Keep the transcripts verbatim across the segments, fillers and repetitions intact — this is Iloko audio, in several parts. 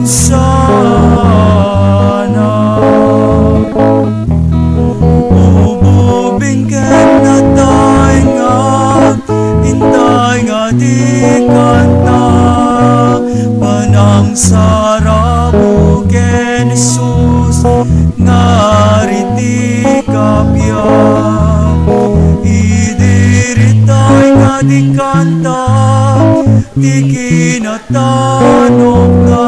Sana ububing ken nataengan, intay nga di kanta, panangsarabo ken Jesus, ngariti kabiag. Idi ritay nga di kanta, ti kinatanokna.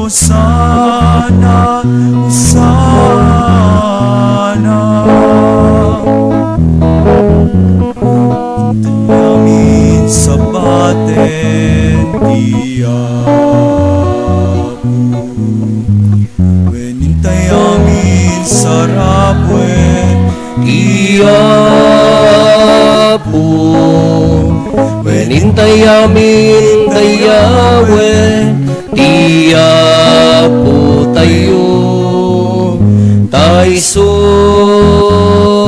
Hosanna, Hosanna. Amin sabaten ti Apo. Wen intay amin sarabuen ti Apo. Wen intay amin dayawen ti Apotayo. Ta isu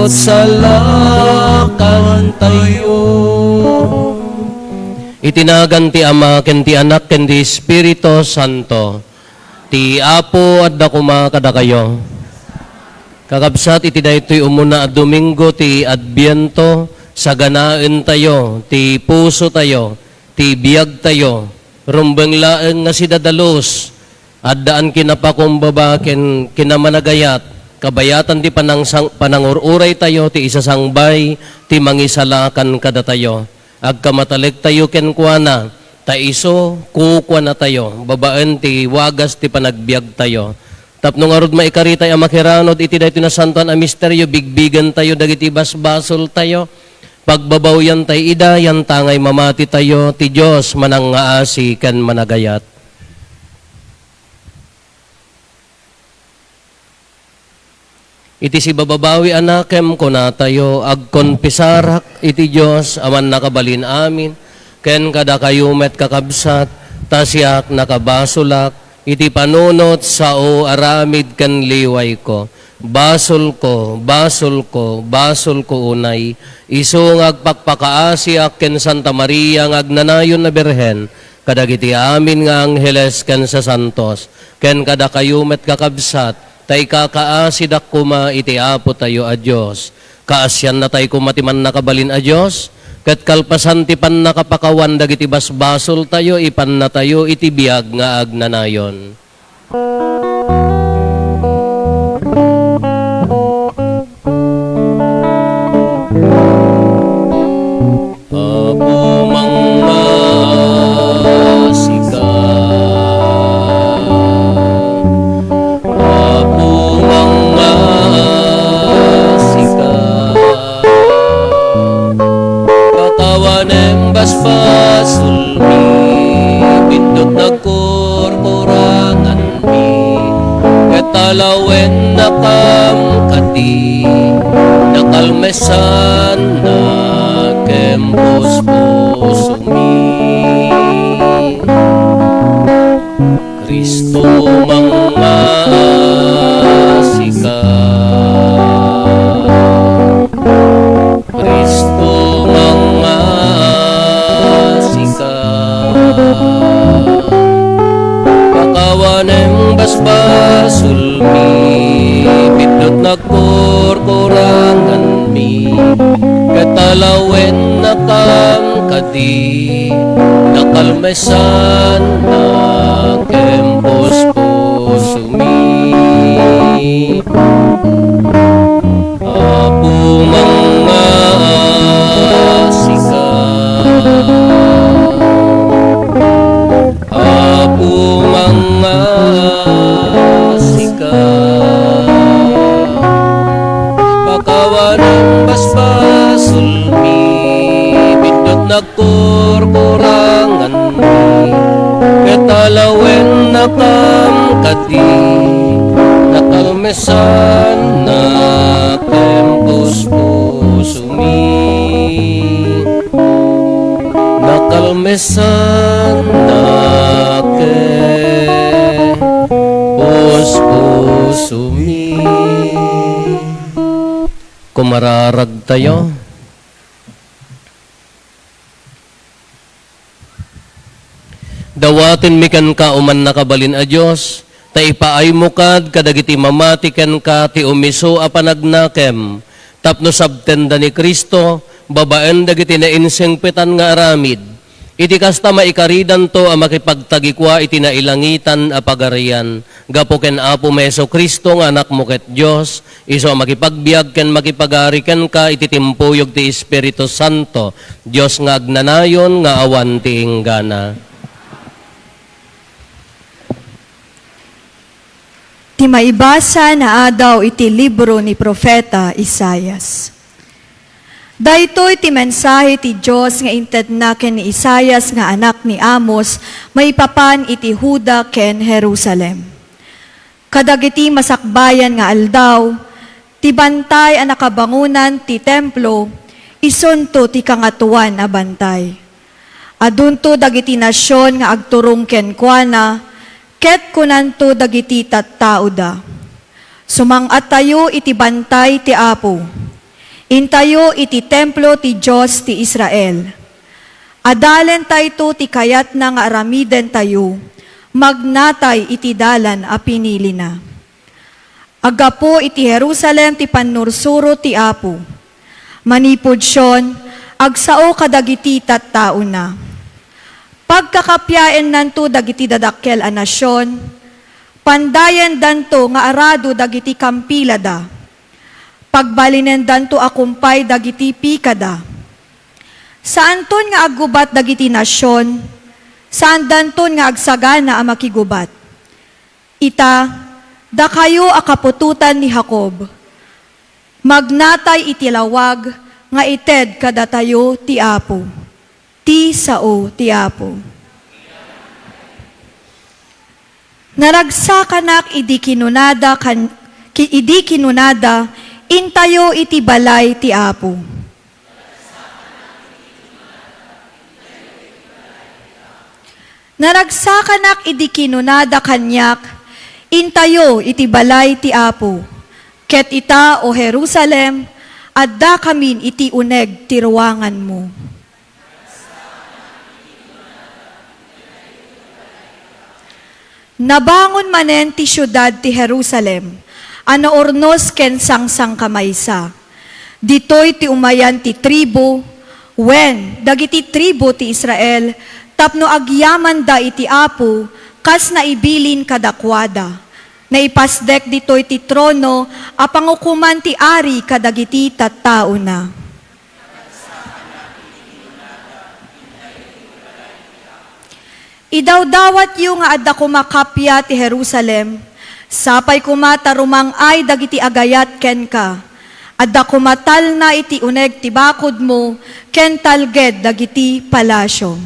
salakantayo. Iti nagan ti Ama, ken ti Anak, ken ti Espiritu Santo. Ti Apo adda koma kadakayo. Kakabsat, iti daytoy umuna a Domingo ti Adviento, saganaentayo ti pusotayo, ti biagtayo. Rumbeng laeng nga sidadalus, addaan kinapakumbaba ken kinamanagayat, kabayatan ti panangsang-, panangur-uraytayo ti isasangbay ti Mangisalakan kadatayo. Agkamatalektayo kenkuana, ta isu kukuanatayo babaen ti wagas ti panagbiagtayo. Tapno ngarud maikaritay a makiranod iti daytoy nasantoan a misterio, bigbigentayo dagiti basbasoltayo, pagbabawiantay ida, yantangay mamatitayo, ti Dios manangngaasi ken managayat. Iti sibababawi a nakem, kunatayo, agkonfesarak iti Dios a Mannakabalin-amin, ken kadakayo met, kakabsat, ta siak nakabasolak iti panunot, sao, aramid, ken liwayko. Basolko, basolko, basolko unay, isu nga agpakpakaasiak ken Santa Maria nga agnanayon a Birhen, kadagiti amin nga angheles ken sasantos, ken kadakayo met, kakabsat, ta ikakaasidak koma iti Apotayo a Dios. Kaasiannatay koma ti Mannakabalin a Dios, ket kalpasan ti pannakapakawan dagiti basbasoltayo, ipannatayo iti biag nga agnanayon. Apo, mangngaasika. Apo, mangngaasika. Pakawanem basbasolmi, pindut nagkurkurangan mi, ket alawennakam kadi, nakalmesannak ken puspusomi. Cristo, mangngaasika. Cristo, mangngaasika. Pakawanem basbasolmi, pindut nagkurkuranganmi, ket alawennakam kadi, nakalmesannak ken puspusomi. Apo, mangngaasika. Apo, mangngaasika. Pakawanem basbasolmi, pindut nagkurkuranganmi, ket alawennakam kadi, nakalmesannak ken puspusomi. Nakalmesannak ken puspusomi. Kumararagtayo. Dawatenmi kenka, O Mannakabalin a Dios, ta ipaaymo kad kadagiti mamati kenka ti umisu a panagnakem, tapno sabtenda ni Cristo babaen dagiti nainsingpetan nga aramid. Iti kasta, maikaridanto a makipagtagikua iti nailangitan a pagarian. Gapu ken Apo mi Jesu-Cristo nga Anakmo ket Dios, isu a makipagbiag ken makipagari kenka iti timpuyog ti Espiritu Santo, Dios nga agnanayon nga awan ti inggana. Ti maibasa naadaw iti libro ni Profeta Isaias. Daytoy ti mensahe ti Dios nga intedna ken ni Isaias nga anak ni Amos maipapan iti Juda ken Jerusalem. Kadagiti masakbayan nga aldaw, ti bantay a nakabangonan ti templo, isunto ti Kangatoan a Bantay. Adunto dagiti nasion nga agturong kenkuana, ket kunanto dagiti tattaoda, "Sumang-attayo iti bantay ti Apo. Intayo iti templo ti Dios ti Israel. Adalentayto ti kayatna nga aramidentayo, magnatay iti dalan a pinilina." Aggapu iti Jerusalem ti pannursuro ti Apo. Manipud Sion, agsao kadagiti tattaona. Pagkakapiaennanto dagiti dadakkel a nasion, pandayendanto nga arado dagiti kampilada. Pagbalinendanto a kumpay dagiti pikada. Saanton nga aggubat dagiti nasion, saandanton nga agsagana a makigubat. Ita, dakayo a kaputotan ni Jacob, magnatay iti lawag nga ited kadatayo ti Apo, ti sao ti Apo. Naragsakanak idi kinunada kan-, ki-, idi kinunada, "Intayo iti balay ti Apo." Naragsakanak idi kinunada kaniak, "Intayo iti balay ti Apo." Ket ita, O Jerusalem, addakamin iti uneg ti ruanganmo. Nabangon manen ti siudad ti Jerusalem a naurnos ken sangsangkamaysa. Ditoy ti umayan ti tribu, wen, dagiti tribu ti Israel, tapno agyamanda iti Apo kas naibilin kadakuada. Naipasdek ditoy ti trono a pangukoman ti Ari kadagiti tattaona. Idawdawatyo nga adda koma kappia ti Jerusalem. Sapay koma ta rumang-ay dagiti agayat kenka. Adda koma talna iti uneg ti bakodmo ken talged dagiti palasiom.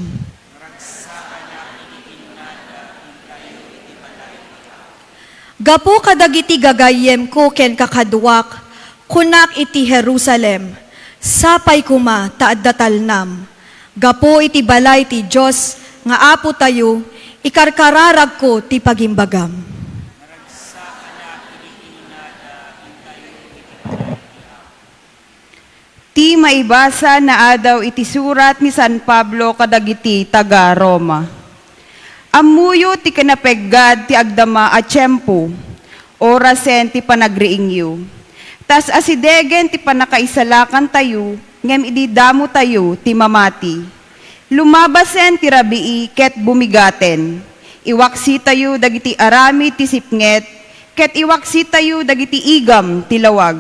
Gapu kadagiti gagayyemko ken kakaduak, kunak iti Jerusalem, "Sapay koma ta adda talnam." Gapu iti balay ti Dios nga Apotayo, ikarkararagko ti pagimbagam. Ti maibasa naadaw iti surat ni San Pablo kadagiti taga-Roma. Ammoyo ti kinapeggad ti agdama a tiempo, orasen ti panagriingyo. Tas asidegen ti pannakaisalakantayo, ngem idi damotayo ti mamati. Lumabasen ti rabii ket bumigaten. Iwaksitayo dagiti aramid ti sipnget, ket iwaksitayo dagiti igam ti lawag.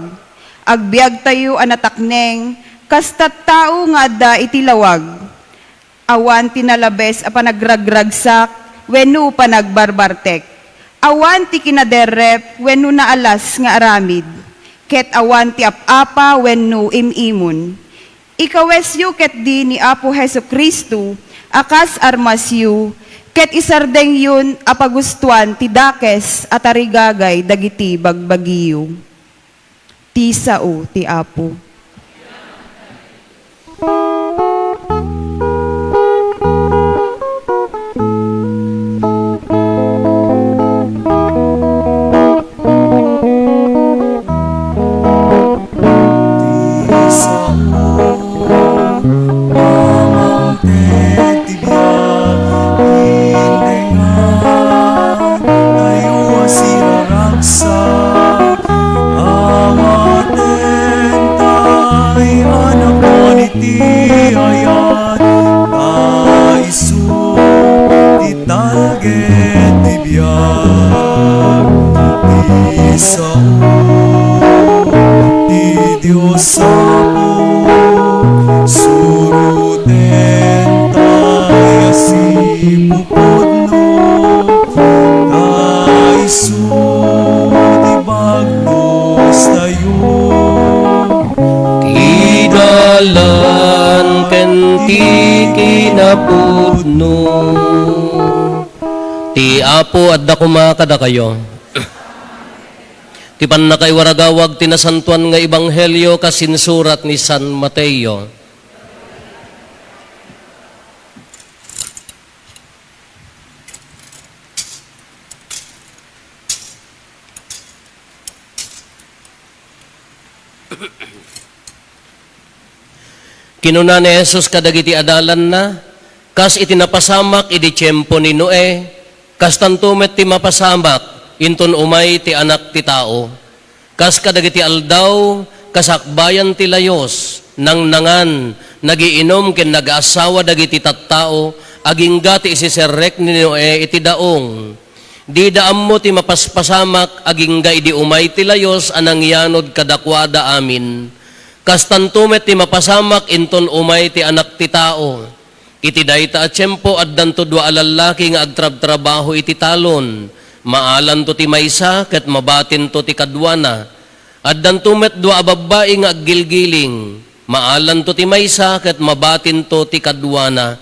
Agbiagtayo a natakneng kas tattao nga adda iti lawag. Awan ti nalabes a panagragragsak wenno panagbarbartek. Awan ti kinaderrep wenno naalas nga aramid, ket awan ti ap-apa wenno im-imon. Ikawesyo ketdi ni Apo Jesu-Cristo a kas armasyo, ket isardengyon a pagustoan ti dakes a tarigagay dagiti bagbagiyo. Ti sao ti Apo. napudno. Ti Apo adda koma kadakayo. Ti pannakaiwaragawag ti nasantoan nga ebanghelio kas insurat ni San Mateo. Kinuna ni Jesus kadagiti adalanna, "Kas iti napasamak idi tiempo ni Noe, kastanto met ti mapasamak inton umay ti Anak ti Tao. Kas kadagiti aldaw, kasakbayan ti layus, nangnangan, nagiinum ken nagaassawa dagiti tattao, agingga ti isiserrek ni Noe iti daong. Dida ammo ti mapaspasamak agingga idi umay ti layus a nangyanud kadakuada amin. Kastanto met ti mapasamak inton umay ti Anak ti Tao. Iti dayta a tiempo, addanto dua a lallaki nga agtrabtrabaho iti talon. Maalanto ti maysa ket mabatinto ti kaduana. Addanto met dua a babbai nga aggilgiling. Maalanto ti maysa ket mabatinto ti kaduana.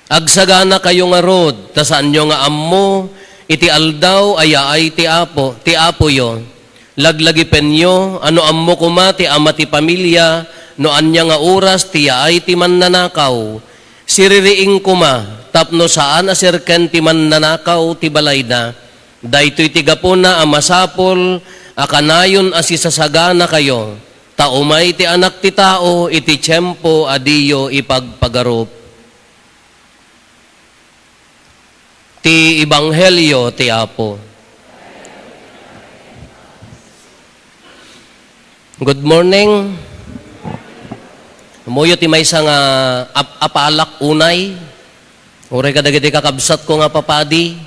Agsaganakayo ngarud, ta saanyo nga ammo iti aldaw a yaay ti Apo, ti Apoyo. Laglagipenyo a no ammo koma ti ama ti pamilia no ania nga oras ti yaay ti mannanakaw. Siririing koma tapno saan a serken ti mannanakaw ti balayna. Daytoy ti gapuna a masapul a kanayon a sisasaganakayo, ta umay ti Anak ti Tao iti tiempo a diyo ipagpagarup." Ti Ebanghelio ti Apo. Good morning. Ammoyo ti maysa nga ap-, apalak unay. Uray kadagiti kakabsatko nga papadi.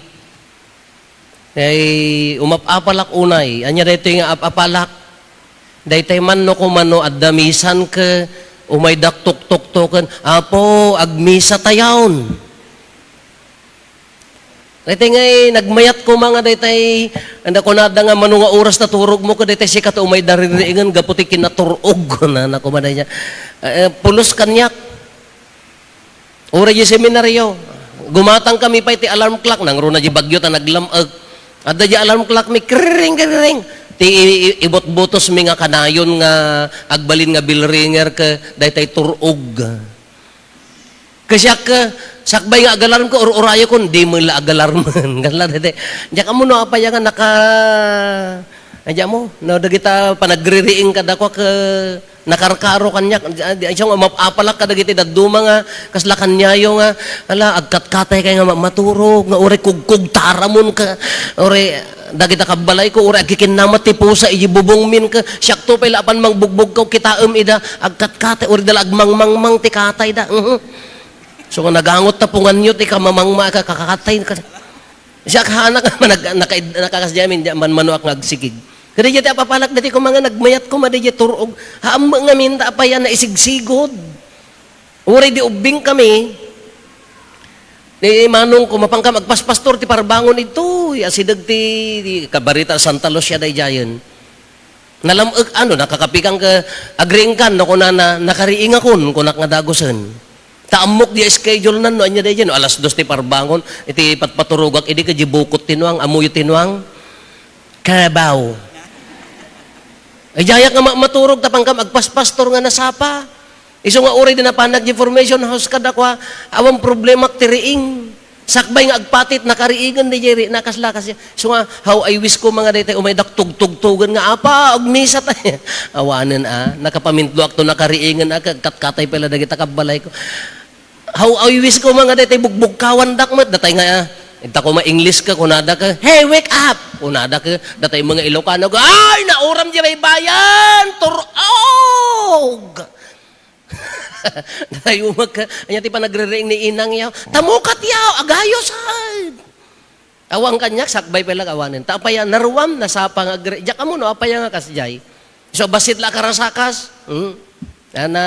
Ay, umap-apalak unay. Ania daytoy nga ap-apalak? Daytay man no kumano adda misan ket umaydak tuktuktoken, "Apo, agmisa tayon." Daytay ngay nagmayat koma nga daytay, anda kunada nga mano nga oras naturogmo ket daytay sika ti umayda ririingen gapu ti kinatur-og. Na, na koma dayta. Eh, pulos kaniak. Uray di seminaryo, gumatang kami pay ti alarm clock, nangruna di bagyo ta naglam-, eh, adda di alarm clock mi, kriring, kriring. Ti i-, i-, ibutbutos mi nga kanayon nga agbalin nga bell ringer ket daytay tur-og. Kasiak, eh, sakbay nga agalarm ko, ur-urayo ko, di mo la agalarmen. Kasla daytay. Diak ammo no apay nga naka-, diak ammo, no, dagita panagririing kadakua ket nakarkaro kaniak, di, di, siya nga mapapalak kadagiti dadduma nga kasla kaniayo nga, ala, agkatkatay kay nga ma-, maturog, nga uray kugkugtaramon ka, uray dagita kabbalayko, uray agkikinnama ti pusa iti bubongmin ka, siakto pay la apan mangbugbog ka, kitaem ida, agkatkatay, uray dala agmangmangmang ti katay da. Mhm. So, nga nagangot ta punganyo ti kamamangma ka, kakatay ka. Siak, hanak, nag-, naka-, nakakasdiay amin, di man manuak nga agsigig. Kada diay ti apapalak, dati ko mga nagmayat ko, madi diay turog. Haam ngamin, ta apay a naisigsigod. Uray di ubbing kami, ni manong ko, mapangkam agpaspastor ti parbangon ito, asideg ti, ti kabarita Santa Lucia daydiayen. Nalam-ek, ano, nakakapikang ka, agriingkan, no, kunana, nakariingakon, kunak nga dagusen. Ta ammok di schedule nan, no, anya daydiay, no, alas dos ti parbangon, iti patpaturogak, idi ka di bukot ti nuang, amuyo ti nuang, karabaw. Ay, diayak nga ma-, maturog, tapangkam, agpaspastor nga nasapa. Isu nga uray di napanak di formation house kadakua, awan problemak ti riing. Sakbay nga agpatit, nakariingen di jay ri-, nakasla, kasi, isu nga, how I wish ko mga daytay, umay dak tugtugtugen nga, "Apa, agmisa tayo." Awanen, a, nakapamintuak to, nakariingen, a, kag-, katkatay pala dagita kabbalay ko. How I wish ko mga daytay, bugbugkawan dak met, datay nga, a, inta ko ma-English ka, kunada ka, "Hey, wake up!" Kunada ka, datay mga Ilocano ka, "Ay, nauram di baybayan! Turog!" Dayumag ka, anya ti panagririing ni inang yaw. Tamukat yaw, agayos, ay. Awang kaniak, sakbay pay lang awanen. Ta apay a, naruam, nasapa nga agri-, diak ammo no apay a nga kasdiay. So, bassit la a karasakas. Hmm. Ana,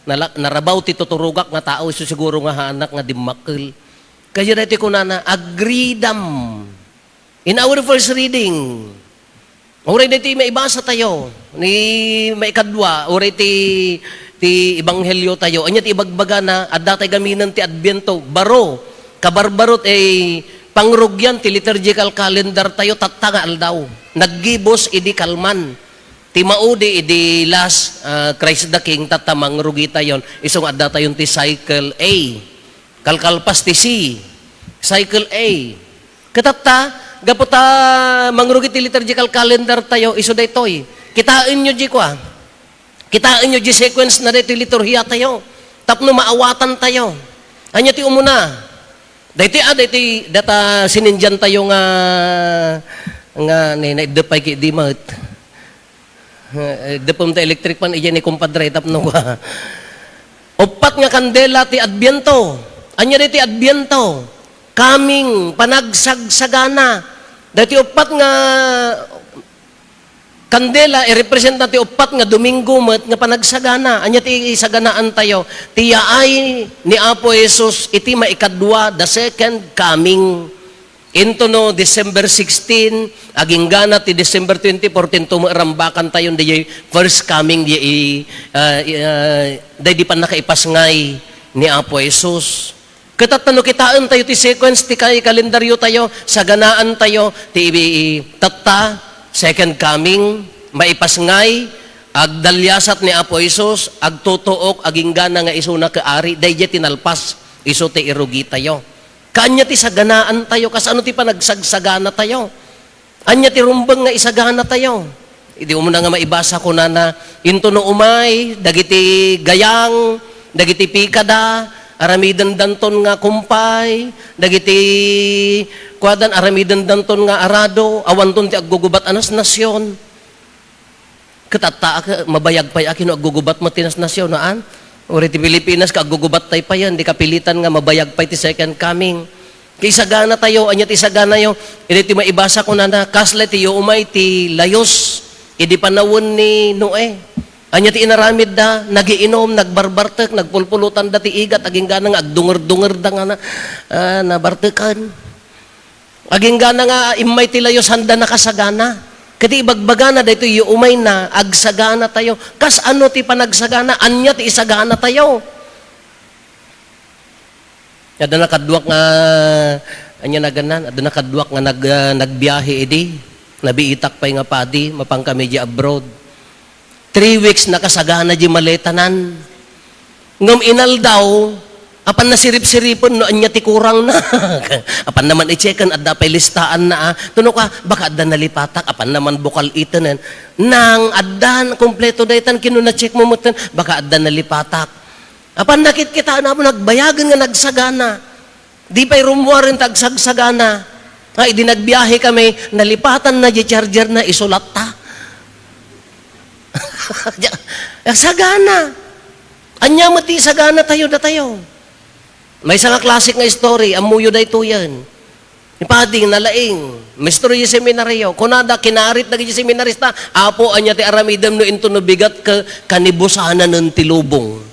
nala-, narabaw ti tuturogak nga tao, isu siguro nga haanak nga dimmakkel. Kaya daytoy kunana, agridam. In our first reading, uray daytoy maibasa tayo, ni maikadua, uray ti ti ebanghelio tayo. Ania ti ibagbagana, adda tay gaminen ti Adviento. Baro, kabarbaro ti pangrugian ti liturgical calendar tayo, tatta nga aldaw. Naggibus idi kalman. Ti maudi idi last, ah, Christ the King, tatta mangrugi tayon. Isu nga adda tayon ti cycle A. Kalkalpas ti C. Cycle A. Ket tatta, gapu ta mangrugi ti liturgical calendar tayo, isu daytoy. Kitaenyo di kua. Kitaenyo di sequence na daytoy liturhiya tayo. Tapno maawatan tayo. Ania ti umuna? Daytoy, ah, daytoy data sinindian tayo nga, nga, ni, naiddep pay ki di met. Eh, depem ta electric fan, idiay ni kumpadre, tapno kua. Uppat nga kandela ti Adbiento. Ania daytoy Adbiento? Coming, panagsagsagana. Daytoy uppat nga kandela, irepresenta ti uppat nga Domingo met nga panagsagana. Ania ti isaganaan tayo? Ti yaay ni Apo Jesus iti maikadua, the second coming. Into no December sixteen, aginggana ti December twenty-four, tinto marambakan tayo, dayjay first coming, di, ah, ah, daydi pannakaipasngay ni Apo Jesus. Ket tatta no kitaen tayo ti sequence ti kay kalendaryo tayo, saganaan tayo ti ibi-, tatta, second coming, maipasngay, agdaliasat ni Apo Jesus, agtutuok, aginggana nga isuna ket ari, dayjay ti nalpas, isu ti irugi tayo. Kaanya ti saganaan tayo, kasano ti panagsagsagana tayo? Ania ti rumbeng nga isagana tayo? Idi umuna nga maibasa, kunana, into no umay, dagiti gayang, dagiti pikada, aramiden danton nga kumpay, dagiti kuadan, aramiden danton nga arado, awanton ti aggugubat a nasnasion. Ket atta, a, mabayag pay a kino aggugubat met ti nasnasion, naan? Uri ti Pilipinas, ka aggugubat tay payen, di kapilitan nga mabayag pay ti second coming. Ti isagana tayo, ania ti isaganayo? Iti ti maibasa kunana, kasla ti umay ti layus, idi panawen ni Noe. Ania ti inaramidda? Nagiinom, nagbarbartek, nagpulpulotanda ti igat, aginggana nga agdunger-dungerda nga na, ah, nabartekan. Aginggana nga immay ti layus, sanda nakasagana. Ket ti ibagbagana, daytoy umayna, agsagana tayo. Kasano ti panagsagana? Ania ti isagana tayo? Adda nakaduak nga, ania nagannan? Adda nakaduak nga nag-, ah, nagbiahe idi. Nabiitak pay nga padi, mapan kami di abroad. Three weeks nakasagana di maletanan. Ngem inaldaw, apan nasirip-siripen no ania ti kurangna. Apan naman i-checken, adda pay listaanna, a. Tuno ka, baka adda nalipatak, apan naman bukal itenen. Nang addan, kompleto daytan, kino na-check mo metten, baka adda nalipatak. Apan nakitkitaan mo, nagbayagen nga nagsagana. Di pay rummuaren ta agsagsagana. Nga idi nagbiahe kami, nalipatan na di charger na, isulat ta. Sagana. Anya met ti sagana tayo, datayo. Maysa nga classic nga story, ammoyo daytoyen. Ni Padi nga nalaing, maestro di seminario. Kunada, kinarit dagiti seminarista, "Apo, ania ti aramidem no into no bigat ka, kanibusanan ti lubong?"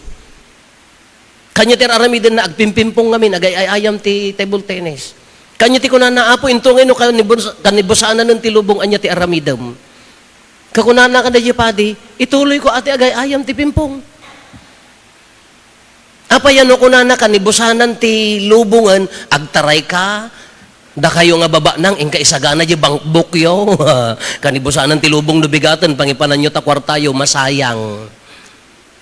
Kanya ti ar-aramiden na agpimpimpong ngamin, agay-ay-ayam ti table tennis. Kanya ti kunana, "Apo, into ngay no kanibus-, kanibusananen ti lubong, anya ti aramidem?" Kakunana kada di padi, "Ituloy ko ati agay-ayam ti pimpong." Apay no kunana, "Kanibusanan ti lubongen, agtaray ka, dakayo nga babanang, inka isagana di bankbokyo." Kanibusanan ti lubong no bigaten, pangipananyo ta kuartayo, masayang.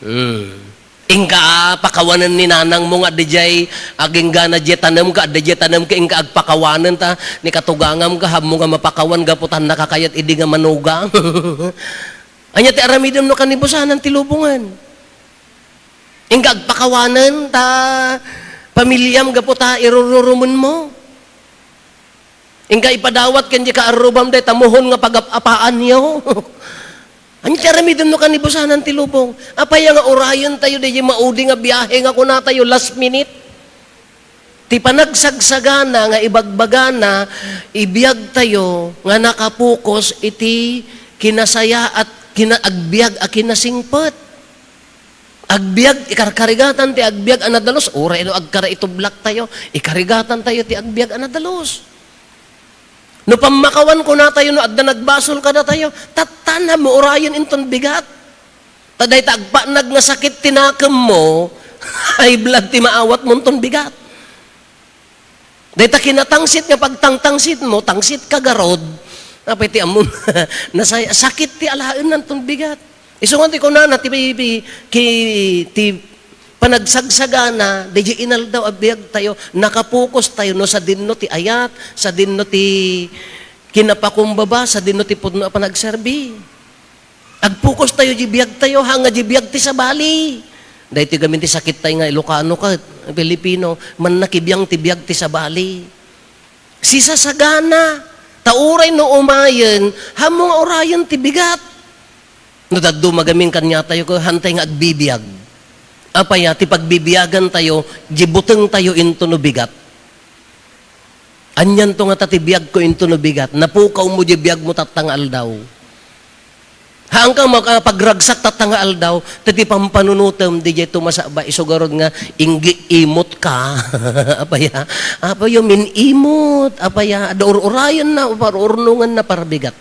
Hmm. Inka pakawanen ni nanangmo nga adda diay aginggana diay tanem ka, adda diay tanem ka, inka agpakawanen ta ni katugangam ka, hammo nga mapakawan gapu ta nakakayat idi nga manugang. Anya ti aramidem no kanibusanan ti lubongen? Inka agpakawanen ta pamiliam gapu ta irururumenmo. Inka ipadawat ken di kaarrubam dayta muhon nga pagap-apaanyo. Anya ti aramidem no kanibusanan ti lubong? Apay nga urayen tayo, di maudi nga biyahe nga kuna tayo, last minute? Ti panagsagsagana nga ibagbagana, ibiag tayo nga nakapokus iti kinasayaat, kina-, agbiag a kinasingpet. Agbiag, ikarkarigatan ti agbiag a nadalus, uray no agkara itublak tayo, ikarigatan tayo ti agbiag a nadalus. No pammakawan, kuna tayo, no adda nagbasol kada tayo, tattanam mo urayen inton bigat. Ta dayta agpatnag nga sakit ti nakemmo, high blood ti maawatmo inton bigat. Dayta kinatangsit nga pagtangtangsit mo, tangsit ka garud. Apay ti ammom, nasay-, sakit ti alaenna inton bigat. Isu nga ti kunana, ti, ti, ki-, ti panagsagsagana, daydiay inaldaw a biag tayo, nakapokus tayo no sadinno ti ayat, sadinno ti kinapakumbaba, sadinno ti pudno a panagserbi. Agpokus tayo di biag tayo, ha nga di biag ti sabali. Daytoy gamin ti sakit tayo nga Ilocano ket Filipino, mannakibiang ti biag ti sabali. Sisasagana, ta uray no umayen, hammo nga urayen ti bigat. No dadduma gamin kaniatayo ket hantay nga agbibiag. Apay a, ti pagbibiagan tayo, di buteng tayo into no bigat. Anianto ngata ti biagko into no bigat? Napukawmo di biagmo tatta nga aldaw. Haanka makapagragsak tatta nga aldaw, ta ti pampanunotem, di jay tumasaba, isu garud nga, inggi imot ka. Apay a, apay a, min-imot. Apay a, adda ur-urayenna, par-, urnongenna para bigat.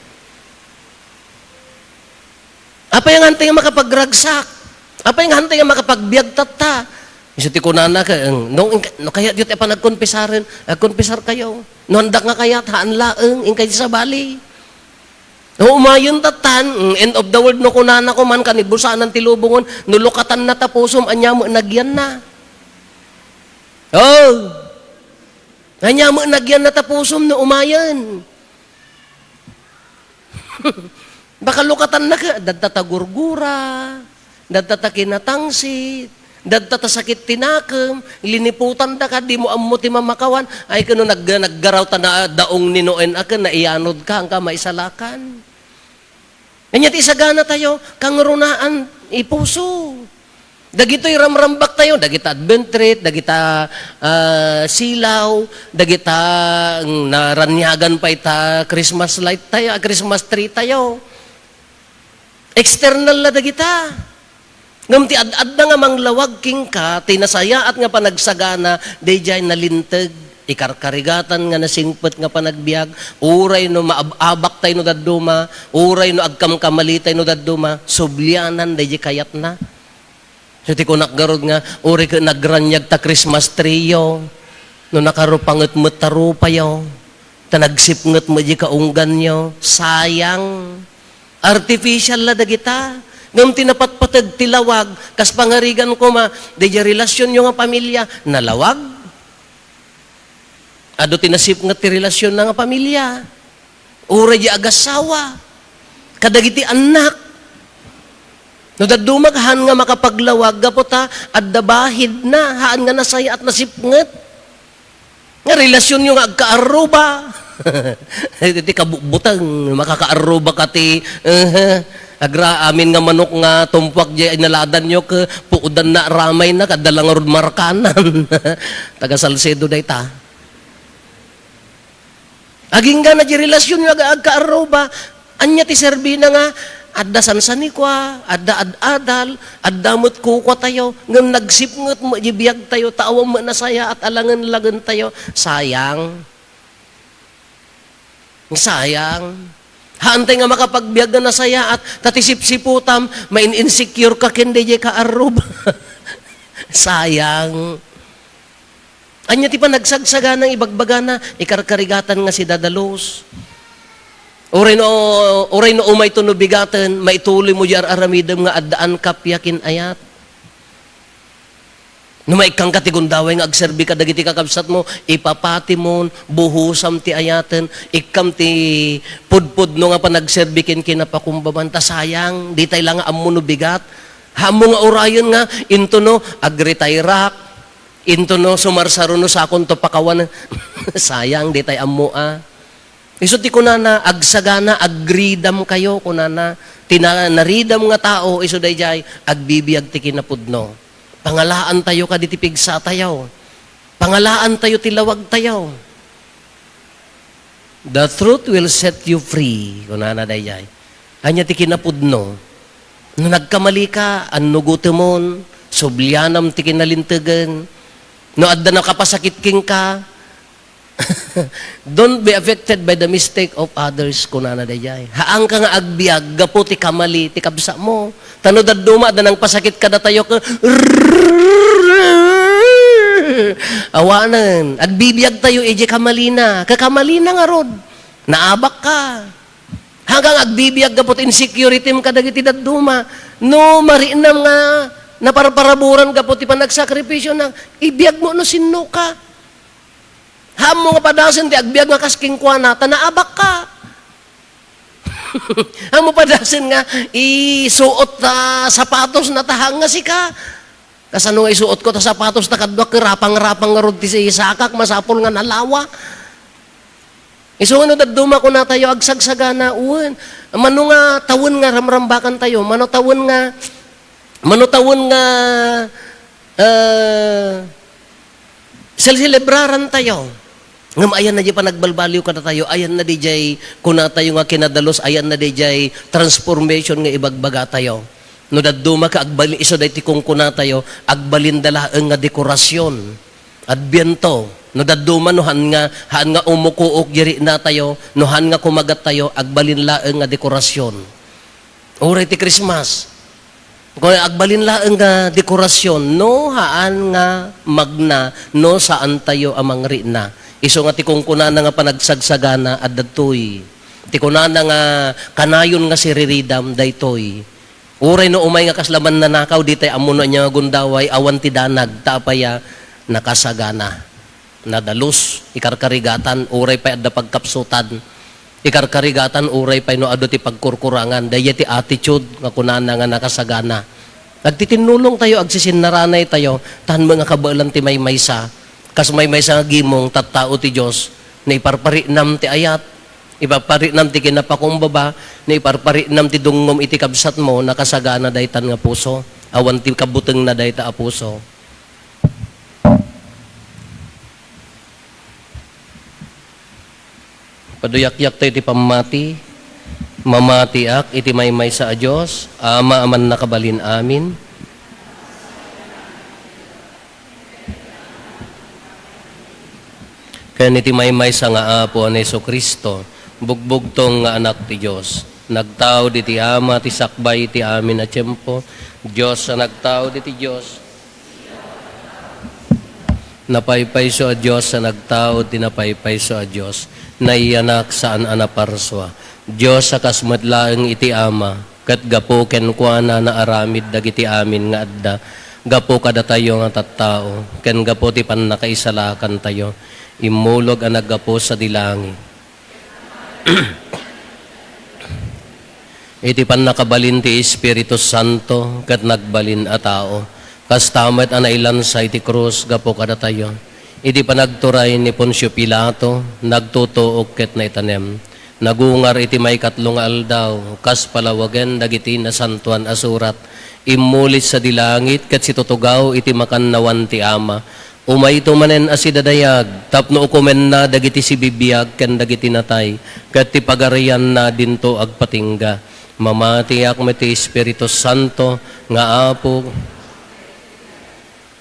Apay nga hantay nga makapagragsak? Apay nga hantay nga makapagbiag tatta? Isu ti kunana, ka, eng, no, eng, no, kayat yu ti panagkonfesaren, agkonfesar kayo. No, handak nga kayat, haan laeng, eng, kay sabali. No, umayen tattan, mm, end of the world, no, kunana ko man, kanibusanan ti lubongon, no, lukatanna ta pusom, ania met nagyanna. Oh! Ania met nagyanna ta pusom, no, umayen. Baka lukatannaka, dadta ta gurgura, dadta ta kinatangsit, dadta ta sakit ti nakem, liniputandaka, dimo ammo ti mamakawan, ay ken no nag-, naggaraw ta na daong ni Noen a ken naiyanodka, haanka maisalakan. Ania ti isagana tayo, kangrunaan, ipuso. Dagitoy ramrambak tayo, dagita Advent wreath, dagita, ah, silaw, dagita, mm, naraniagan pay ta Christmas light tayo, ah, Christmas tree tayo. External la dagita. Ngem ti ad-adda nga manglawag kenka, ti nasayaat nga panagsagana, daydiay nalinteg, ikarkarigatan nga nasingpet nga panagbiag, uray no maab-abak tayo no dadduma, uray no agkamkamali tayo no dadduma, sublianan daydiay kayatna. So, ti kunak garud nga, uray ket nagraniag ta Christmas tree yo, no nakarupanget met ta rupayo, ta nagsipnget met di kaungganyo, sayang. Artificial la dagita. Ngem ti napatpateg ti lawag, kas pangarigan koma, daydiay relasyonyo nga pamilya, nalawag. Adu ti nasipnget ti relasionna nga pamilya. Uray di agassawa. Kadagiti annak. No dadduma, haan nga makapaglawag, gapu ta adda bahidna, haan nga nasayaat nasipnget. Nga relasyonyo nga agkaarruba. Iti kabutbuteng, makakaarruba ka ti, eh, agra-, amin nga manok nga tumpuak di inaladanyo, ke, puodanna, ramayna, kadda la ngarud markanan. Taga Salcedo dayta. Agingga na di relasyonyo nga agkaarruba, ania ti serbina nga adda sansanikua, adda ad-adal, adda met kukuatayo, ngem nagsipnget met di biagtayo, ta awan met nasayaat a langen-langen tayo. Sayang. Sayang. Haantay nga makapagbiag nga nasayaat, ta ti sipsiputam, main-insecure ka ken daydiay kaarruba. Sayang. Ania ti panagsagsaganang ibagbagana, ikarkarigatan nga sidadalus. Uray no, uray no umayto no bigaten, maituloy mo di ar-aramidem nga addaan kappia ken ayat. No maikkangka ti gundaway nga agserbi kadagiti kakabsatmo, ipapatimon, buhosam ti ayaten, ikkam ti pudpudno nga panagserbi ken kinapakumbaban, ta sayang, ditay la nga ammo no bigat. Ammo nga urayen nga, into no, agretairak, into no, sumarsaro no sakonto pakawan. Sayang, ditay ammo, a. Isu ti kunana, agsagana, agridam kayo, kunana. Ti na-, naridam nga tao, isu daydiay, agbibiag ti kinapudno. Pangalaan tayo kaditi pigsa tayo. Pangalaan tayo ti lawag tayo. "The truth will set you free," kunana daydiay. Ania ti kinapudno? No nagkamali ka, annugotemon, sublianam ti kinalintegen. No adda nakapasakit kenka, Don't be affected by the mistake of others, kunana dayjay. Haanka nga agbiag gapu ti kamali ti kabsatmo. Ta no dadduma adda nangpasakit kadatayo, ke-, awanen, agbibiagtayo idiay kamalina. Kakamalina ngarud, naabakka. Haanka nga agbibiag gapu ti insecurity-m kadagiti dadduma. No mariknam nga naparparaburan gapu ti panagsakripisyo na, ibiagmo no sinnoka. Haanmo nga padasen ti agbiag nga kas kenkuana, ta naabakka. Haanmo padasen nga isuot ta sapatos na ta haan nga sika. Kasano nga isuot ko ta sapatos ta kadua, ke rapang-rapang ngarud ti sakak, masapul nga nalawa. Isu nga no dadduma kunatayo, agsagsagana, wen. Mano nga tawen nga ramrambakantayo, mano tawen nga, mano tawen nga, ah, Sel-, selebrarantayo. Ngem ayanna diay panagbalbaliw kadatayo, ayanna diay kunatayo nga kinadalus, ayanna diay transformation nga ibagbagatayo. No dadduma ket agbalin, isu daytoy kunkunatayo, agbalinda laeng nga dekorasyon. Adbiento. No dadduma, no haan nga, haan nga umukuok diay riknatayo, no haan nga kumagattayo, agbalin laeng nga dekorasyon. Uray ti Christmas. Kung agbalin laeng nga dekorasyon, no haan nga magna, no saantayo a mangrikna. Isu nga ti kunkunana nga panagsagsagana, adda daytoy. Ti kunana nga kanayon nga siriridam, daytoy. Uray no umay nga kasla mannanakaw, ditay ammo no ania nga gundaway, awan ti danag, ta apay a nakasagana. Nadalus, ikarkarigatan, uray pay adda pagkapsutan. Ikarkarigatan, uray pay no adu ti pagkurkurangan. Daydiay ti attitude nga kunana nga nakasagana. Agtitinnulongtayo, agsisinnaranaytayo, tan met nga kabaelan ti maymaysa. Kas maymaysa nga gimong, tattao ti Dios, no iparpariknam ti ayat, iparpariknam ti kinapakumbaba, no iparpariknam ti dungngom iti kabsatmo, nakasagana daytan nga puso. Awan ti kabutengna dayta a puso. Paduyakyakto iti pammati. Mamatiak iti maymaysa a Dios, Ama a mannakabalin amin. Ken iti maymaysa nga Apo a ni Jesu-Cristo, bugbugtong nga Anak ti Dios. Nagtaud iti Ama ti sakbay iti amin a tiempo. Dios a nagtaud iti Dios. Napaypayso a Dios a nagtaud ti napaypayso a Dios. Nayanak saan a naparsua. Dios a kas met laeng iti Ama, ket gapu kenkuana naaramid dagiti amin nga adda, gapu kadatayo nga tattao, ken gapu ti pannakaisalakantayo. Immulog a naggapu sadi langit. Iti pannakabalin ti Espiritu Santo ket nagbalin a tao, kasta met a nailansa iti krus gapu kadatayo. Iti panagturay ni Poncio Pilato, nagtutuok ket naitanem. Nagungar iti maikatlo nga aldaw, kas palawagen dagiti Nasantoan a Surat, immuli sadi langit ket situtugaw iti makannawan ti Ama. Umayto manen a sidadayag, tapno ukomenna dagiti sibibiag ken dagiti natay, ket ti pagarianna dinto agpatingga. Mamatiak met ti Espiritu Santo nga Apo.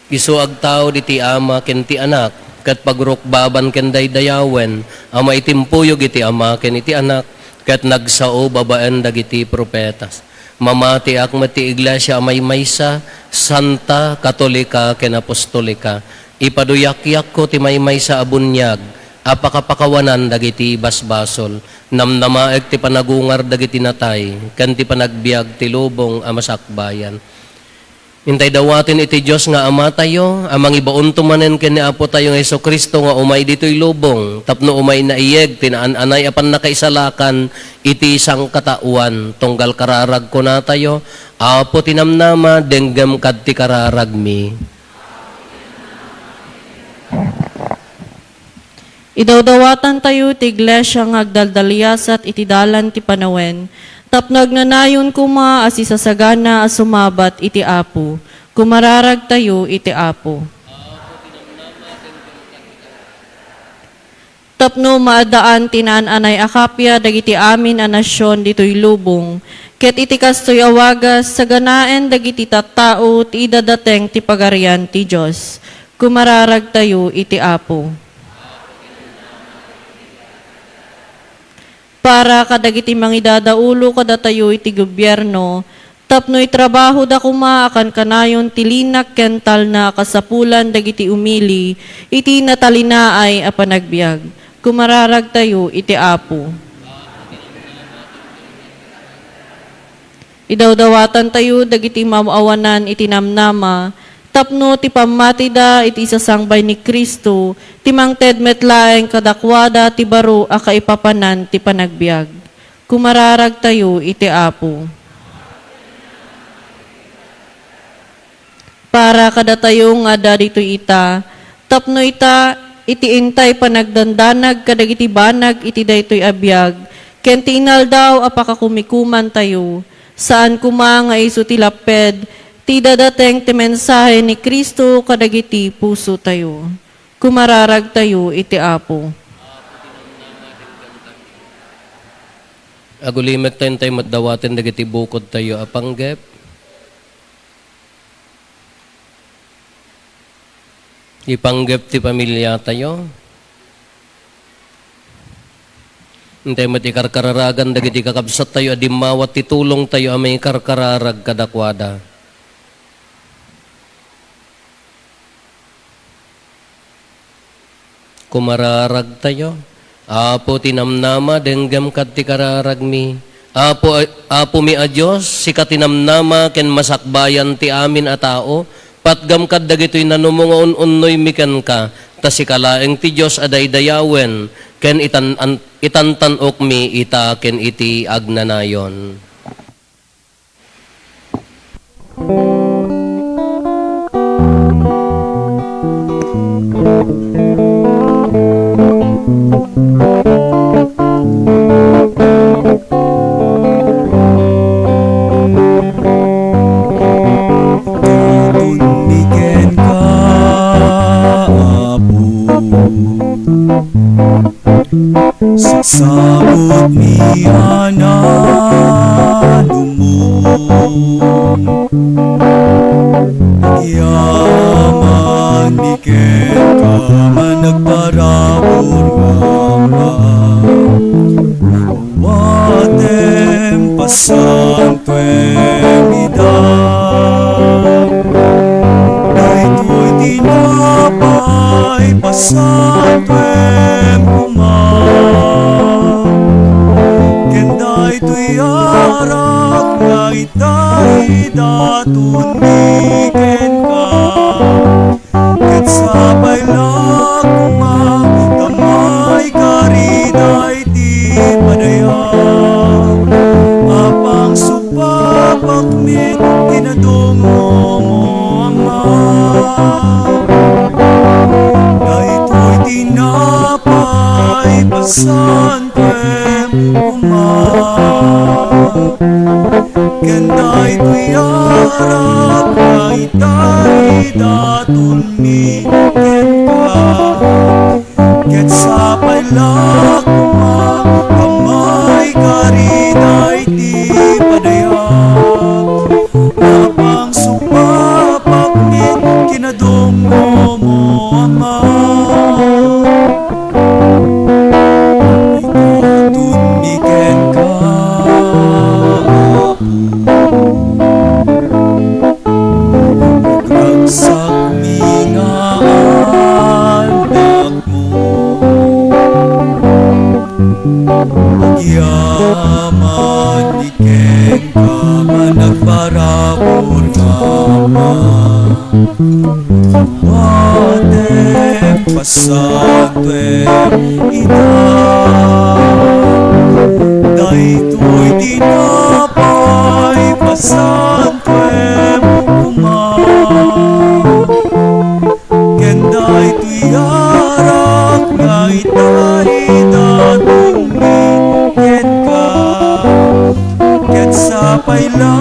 Isu agtaud iti Ama ken ti Anak, ket pagrukbaban ken daydayawen a maitimpuyog iti Ama ken iti Anak, ket nagsao babaen dagiti profetas. Mamatiak met ti iglesia a maymaysa, santa, katolika, ken apostolika. Ipaduyakyakko ti maymaysa a buniag a pakapakawanan dagiti basbasol. Namnamaek ti panagungar dagiti natay, ken ti panagbiag ti lubong a masakbayan. Intay dawaten iti Dios nga Amatayo, a mangibaonto manen ken ni Apotayo nga Jesu-Cristo nga umay ditoy lubong, tapno umay naiyeg ti naan-anay a pannakaisalakan iti sangkataoan. Tunggal kararag kunatayo, Apo ti namnama, denggem kad ti kararagmi. Idawdawatantayo ti iglesia nga agdaldaliasat iti dalan ti panawen, tapno agnanayon koma a sisasagana a sumabat iti Apo. Kumararagtayo iti Apo. Tapno maaddaan ti naan-anay a kappia dagiti amin a nasion ditoy lubong, ket iti kastoy a wagas, saganaen dagiti tattao ti idadateng ti Pagarian ti Dios. Kumararagtayo iti Apo. Para kadagiti mangidadaulo kadatayo iti gobierno, tapno itrabahoda koma a kankanayon ti linak ken talna a kasapulan dagiti umili iti natalinaay a panagbiag. Kumararagtayo iti Apo. Idawdawatantayo dagiti maaw-awanan iti namnama, tapno ti pammatida iti isasangbay ni Cristo, ti mangted met laeng kadakuada ti baro a kaipapanan ti panagbiag. Kumararagtayo iti Apo. Para kadatayo nga adda ditoy ita, tapno ita, iti intay panagdandanag kadagiti banag iti daytoy a biag, ken ti inaldaw a pakakumikumantayo, saan koma nga isu ti lapped, ti dadateng ti mensahe ni Cristo kadagiti pusotayo. Kumararagtayo iti Apo. Agulimek tayo, intay met dawaten dagiti bukodtayo a panggep. Ipanggep ti pamiliatayo. Intay met ikarkararagan dagiti kakabsattayo a dimmawat ti tulongtayo a maikarkararag kadakuada. Kumararagtayo. Apo ti namnama, denggem kad ti kararagmi. Apo, Apomi a Dios, sika ti namnama ken masakbayan ti amin a tao, patgam kad dagitoy nanuma nga un-unnoymi kenka, ta sika laeng ti Dios a daydayawen, ken itan-, an-, itantan-okmi ita ken iti agnanayon. Tunmi kenka, Apo. Sagsagutmi a nanuma. Agyamanmi kenka nga nagparabur nga Ama. Awatem pasan Tuem ida. Daytoy tinapay, pasantuem koma. Ken daytoy arak nga ita idatonmi kenka. Ket sapay la koma ta maikari daydi padayaw a pangsupapakmi kinadummo, Ama. Daytoy tinapay pasantuem koma. Ken daytoy arak nga ita idatonmi kenka. Ket sapay la koma a maikari daydi padayaw a pangsupapakmi kinadummo, Ama. Idatonmi kenka, Apo. Ragsakmi nga andakmo. Agyamanmi kenka nga nagparabur nga Ama. Awatem pasantuem ida. Daytoy tinapay pasantuem koma. Ken daytoy arak nga ita idatonmi kenka. Ket sapay la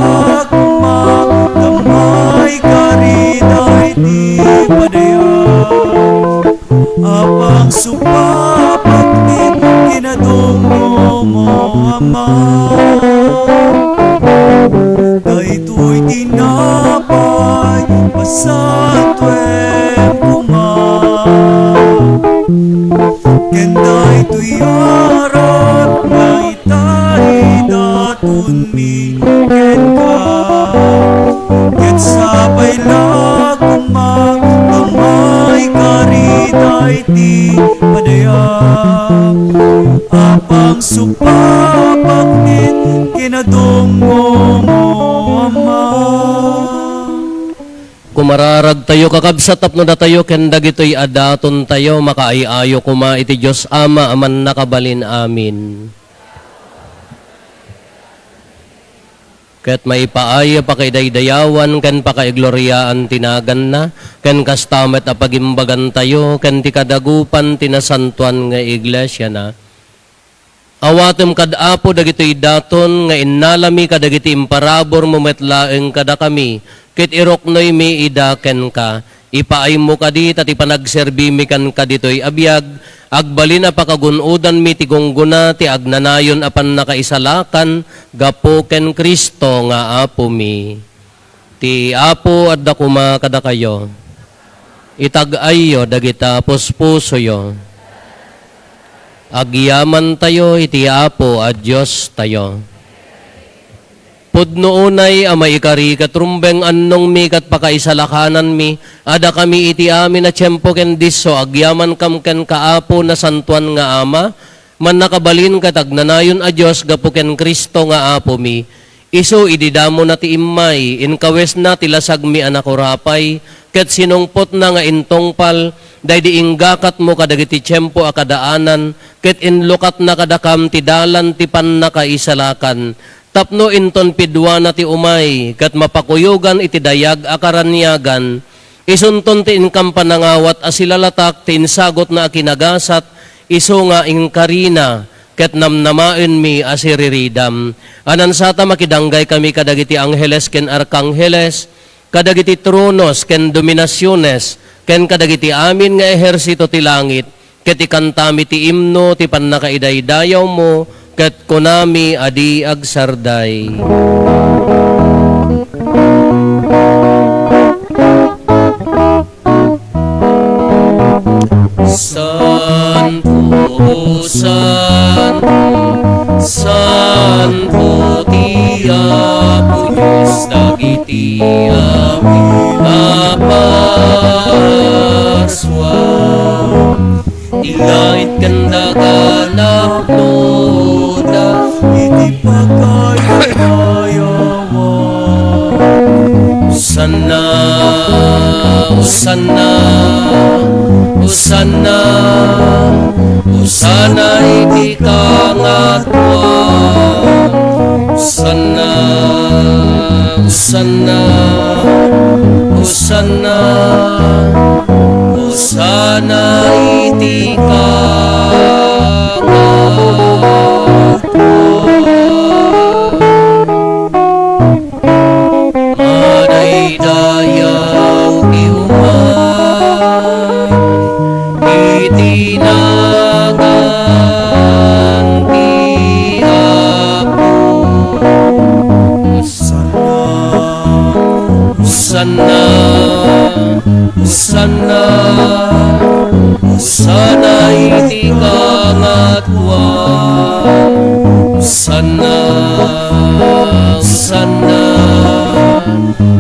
koma ta maikari daydi padayaw a pangsupapakmi kinadummo, Ama. Daytoy tinapay pasantuem koma. Ken daytoy arak nga iti padaya, a pangsupapaknit kinadummo, Ama. Kumararagtayo, kakabsat, tapno datayo ken dagitoy a datontayo makaay-ayo koma iti Dios Ama a Mannakabalin. Amen. Ket maipaay a pakaidaydayawan ken pakaigloriaan ti naganna, ken kasta met a pagimbagantayo ken ti kadagupan ti nasantoan nga iglesiana. Awatem kad Apo dagitoy daton nga innalami kadagiti imparaburmo met laeng kadakami, ket iruknoymi ida kenka. Ipaaymo kadi ta ti panagserbimi kenka ditoy a biag, agbalin a pakagun-odanmi ti gunggona ti agnanayon a pannakaisalakan gapu ken Cristo nga Apomi. Ti Apo adda koma kadakayo. Itag-ayyo dagita puspusoyo. Agyamantayo iti Apo a Diostayo. Pudno unay a maikari ket rumbeng annongmi ket pakaisalakananmi a dakami iti amin a tiempo ken disso agyamankam kenka, Apo, nasantoan nga Ama, Mannakabalin ket agnanayon a Dios gapu ken Cristo nga Apomi. Isu idi damona ti immay, inkawesna ti lasagmi a nakurapay, ket sinungpotna nga intungpal daydi inggakatmo kadagiti tiempo a kadaanan, ket inlukatna kadakam ti dalan ti pannakaisalakan. Tapno inton piduana ti umay, ket mapakuyogan iti dayag a karaniagan, isunton ti inkam panangawat a silalatak ti insagutna a kinagasat, isu nga inkarina, ket namnamaenmi a siriridam. Anansata makidanggay kami kadagiti angheles ken arkangheles, kadagiti tronos ken dominasiones, ken kadagiti amin nga ehersito ti langit, ket ikantami ti imno ti pannakaidaydayawmo, ket kunami a di agsarday. Santo, santo, santo ti Apo Dios dagiti amin a parsua. Ti langit ken daga napnoda iti pagkaykayawan. Hosanna, Hosanna, Hosanna, Hosanna iti kangatoan. Hosanna, Hosanna, Hosanna, Hosanna iti kangatoan. Madaydayaw ti umay iti nagan ti Apo. Hosanna, Hosanna, Hosanna, Hosanna iti kangatoan. Hosanna, Hosanna,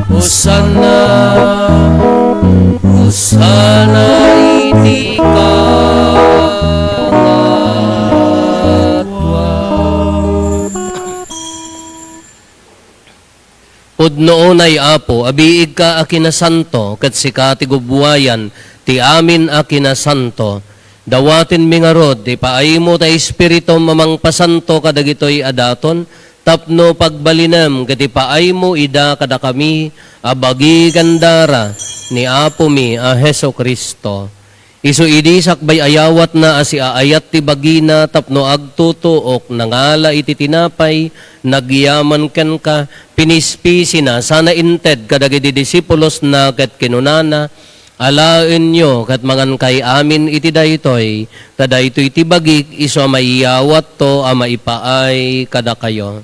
Hosanna, Hosanna iti kangatoan. Pudno unay, Apo, a biigka a kinasanto, ket sika ti gubbuayan ti amin a kinasanto. Dawatenmi ngarud ti paaymo ta Espiritum a mangpasanto kadagitoy a daton, tapno pagbalinem ket ipaaymo ida kadakami a bagi ken dara ni Apomi a Jesu-Cristo. Isu idi sakbay ayawatna a siaayat ti bagina tapno agtutuok, nangala iti tinapay, nagyaman kenka, pinispisina, sana inted kadagiti disipulosna ket kinunana, "Alaenyo ket mangankay amin iti daytoy, ta daytoy ti bagik isu a maiyawatto a maipaay kadakayo."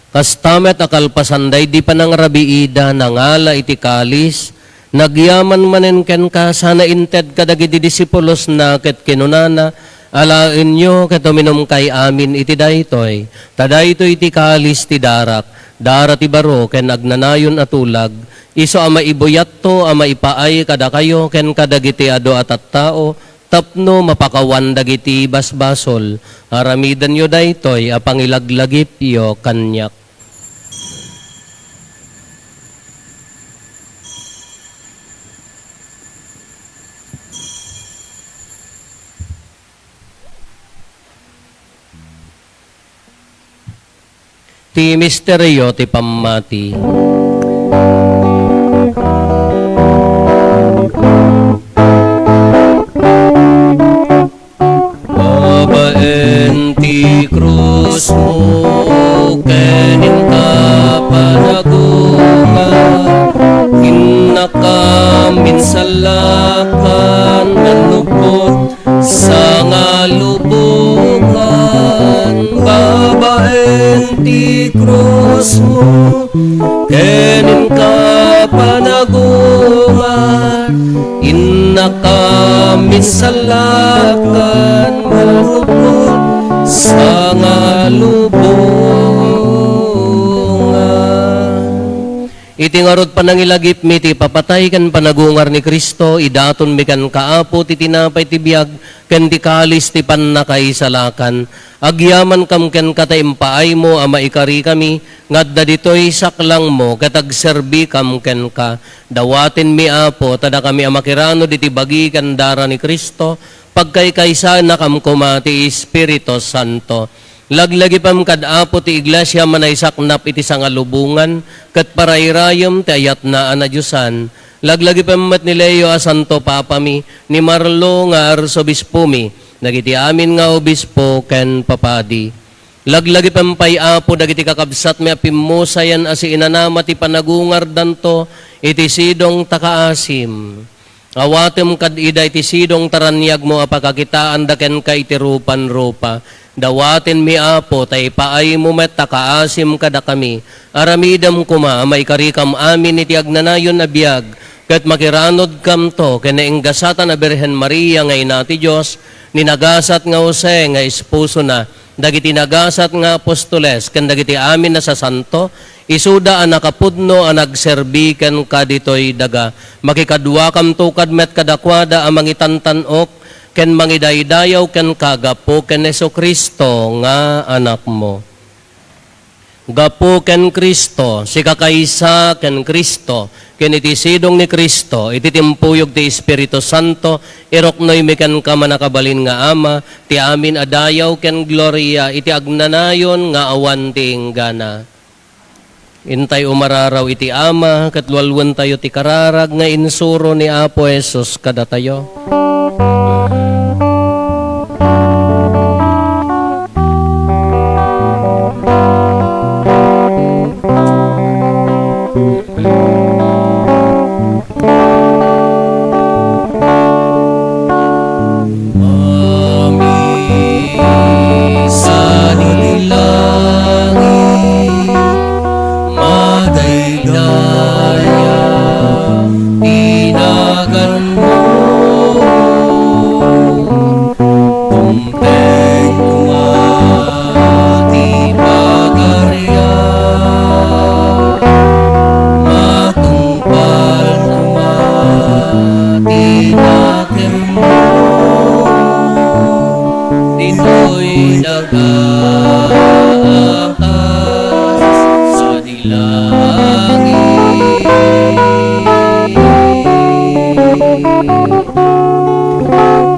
Kasta met a kalpasan daydi panangrabiida, nangala iti kalis, nagyaman manen kenka, sana inted kadagiti disipulosna ket kinunana, Alaenyo ket uminumkay amin iti daytoy, ta daytoy ti kalis ti darak, dara ti baro ken agnanayon a tulag, isu a maibuyatto a maipaay kadakayo ken kadagiti adu a tattao tapno mapakawan dagiti basbasol. Aramidenyo daytoy a pangilaglagipyo kaniak. Ti misterio ti pammati. Babaen ti krusmo ken inka panagungar, innaka minsallakan, nannubbot sangalubongan. Babaen ti krusmo ken inka panagungar, innaka minsallakan, mannubbot sangalubongan. Iti ngarud panangilagipmi ti ipapatay ken panagungar ni Cristo, idatonmi kenka, Apo, ti tinapay ti biag ken ti kalis ti pannakaisalakan. Agyamankam kenka ta impaaymo a maikarikami nga adda ditoy saklangmo ket agserbikam kenka. Dawatenmi, Apo, ta dakami a makiranod iti bagi ken dara ni Cristo, pagkaykaysanakam koma ti Espiritu Santo. Laglagipem kad Apo ti iglesia a manaisaknap iti sangalubongan ket parairayem ti ayatna a nadiosan. Laglagipem met ni Leo a Santo Papami, ni Marlo nga Arsobispomi, dagiti amin nga obispo ken papadi. Laglagipem pay, Apo, dagiti kakabsatmi a pimmusayen a siinanama ti panagungardanto iti sidong ta kaasim. Awatem kad ida iti sidong ta raniagmo a pakakitaanda kenka iti rupan-rupa. Dawatenmi, Apo, ta ipaaymo met a kaasim kadakami. Aramidem koma a maikarikam amin iti agnanayon a biag, ket makiranodkamto ken nainggasatan a Birhen Maria nga Ina ti Dios, ni nagasat nga Jose nga esposona, dagiti nagasat nga apostoles, ken dagiti amin a sasanto, isuda a nakapudno a nagserbi kenka ditoy daga. Makikaduakamto kad met kadakuada a mangitantan-ok ken mangidaydayaw kenka gapu ken Jesu-Cristo nga Anakmo. Gapu ken Cristo, sika kaysa ken Cristo, ken iti sidong ni Cristo, iti timpuyog ti Espiritu Santo, iruknoymi kenka, mannakabalin nga Ama, ti amin a dayaw ken gloria iti agnanayon nga awan ti inggana. Intay umararaw iti Ama, ket lualuentayo ti kararag nga insuro ni Apo Jesus kadatayo. Mamisanilangit, madaydaya ti naganmo. Tungpal koma ti pagarian, matungpal koma ti nakemmo. Ditoy daga a kas langit.